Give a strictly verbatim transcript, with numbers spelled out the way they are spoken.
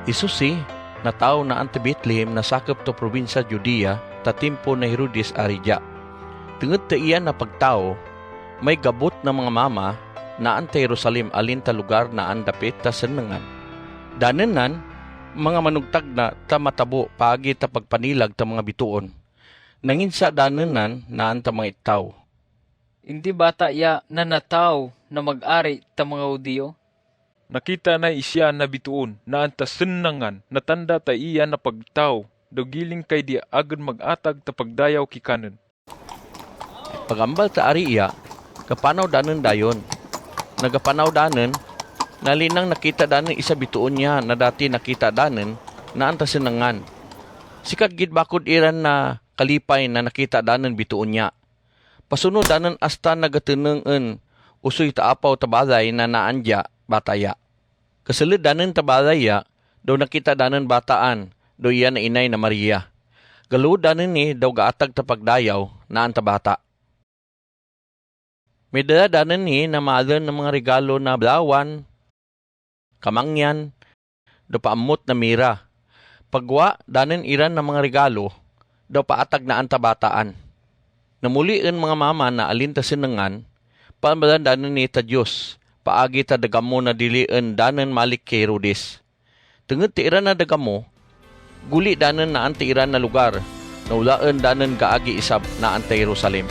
Isusi, na tau na anta Bethlehem na sakep ta probinsya Judea, ta timpo na Herodes a rijak. Tenged ta ia na pagtau, mai gabut na mangamama na anta Jerusalem, alin ta lugar na an dapet ta sennengan. Danenan, mangamanugtag na ta matabu paagi ta pagpanilag ta mangabituon. Nanginsa danenan na anta mangittau. Indi bata ia na natau na magari ta mangajudio? Nakita na isia na bituon na anta sennengan, na tanda ta ia na pagtau, da giling kai di aged magatag ta pagdayau kikanen. Pagambal ta ari ia, kapanau danen daion. Na kapanau danen, na linang nakita danen isa bituon ia na dati nakita danen, na anta sennengan. Sikat git bakut iran na kalipai na nakita danen bituon ia. Pasunu danen asta na gateneng en usui ta apau ta bazai na na anja bata ia. Keselet danen ta bazai ia, do nakita danen bata an, do ia na inai na Maria. Galu danen ni do gaatag ta pagdayau na anta bata. Medera danen ni na maden na mangarigalo na blawan, kamangian, do pa amut na mira. Pagua danen iran na mangarigalo, do pa atag na anta bata an. Na muli en mangamama na alin ta sennengan, pa medan danen ni ta Jews, paagi ta dagamu na dili en danen malik ke Herodes. Tenged ta iran na dagamu, guli danen na anta iran na lugar, na ula en danen gaagi isab na anta Jerusalem.